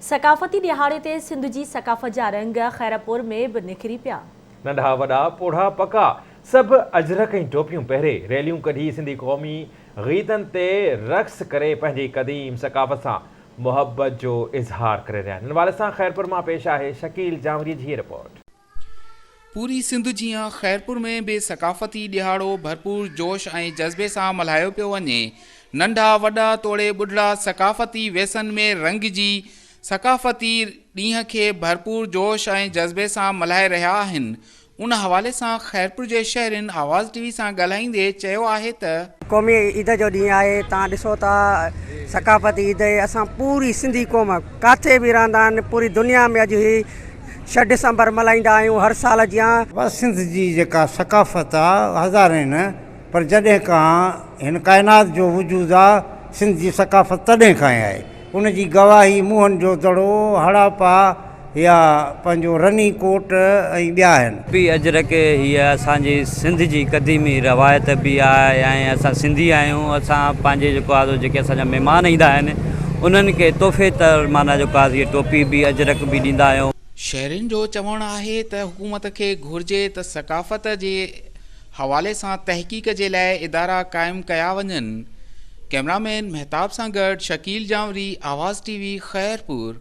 ثقافتي ڏهاڙي تي سنڌ جي ثقافت جا رنگ خيرپور ۾ به نکري پيا. ننڍا وڏا، پوڙها پڪا سڀ اجرڪ ۽ ٽوپيون پهري ريليون ڪڍي سنڌي قومي غيتن تي رقص ڪري پنهنجي قديم ثقافت سان محبت جو اظهار ڪري رهيا آهن. ان حوالي سان خيرپور مان پيش آهي شڪيل جانوري جي هيء رپورٽ. پوري سنڌ جيان خيرپور ۾ به ثقافتي ڏهاڙو ڀرپور جوش ۽ جذبي سان ملهايو پيو وڃي. ننڍا وڏا توڙي ٻڍڙا ثقافتي ويسن ۾ رنگجي ثقافتي ڏينهن کي ڀرپور جوش ۽ جذبي سان ملهائي رهيا آهن. ان حوالي سان خيرپور جي شهرين آواز ٽي وي سان ڳالهائيندي چيو آهي ته. قومي عيد جو ڏينهن آهي توهان ڏسو ٿا ثقافتي عيد اسان پوري سنڌي قوم ڪاٿي به رهندا آهن پوري دنيا ۾ اڄ هي ڇهه ڊسمبر ملهائيندا آهيون هر سال جيان. بس سنڌ جي جيڪا ثقافت آ هزارين نه پر جڏهن کان هن ڪائنات جو وجود آ سنڌ جي ثقافت تڏهن کان ئي آهي ان جي گواهي موهن جو دڙو، هڙاپا يا پنهنجو رني ڪوٽ ۽ ٻيا آهن. ٽوپي اجرڪ هيء اسان جي سنڌ جي قديمي روايت به آهي ۽ اسان سنڌي آهيون اسان پنهنجي جيڪو آهي سو جيڪي اسان جا مهمان ايندا آهن انهن کي تحفي طور معنيٰ جيڪو آهي هيء ٽوپي به اجرڪ به ڏيندا آهيون. شهرين جو چوڻ آهي ته حڪومت کي گهرجي ته ثقافت جي حوالي سان تحقيق جي لاء ادارا قائم ڪيا وڃن. ڪئميرا مين مهتاب سان گڏ شڪيل جانوري، آواز ٽي وي، خيرپور.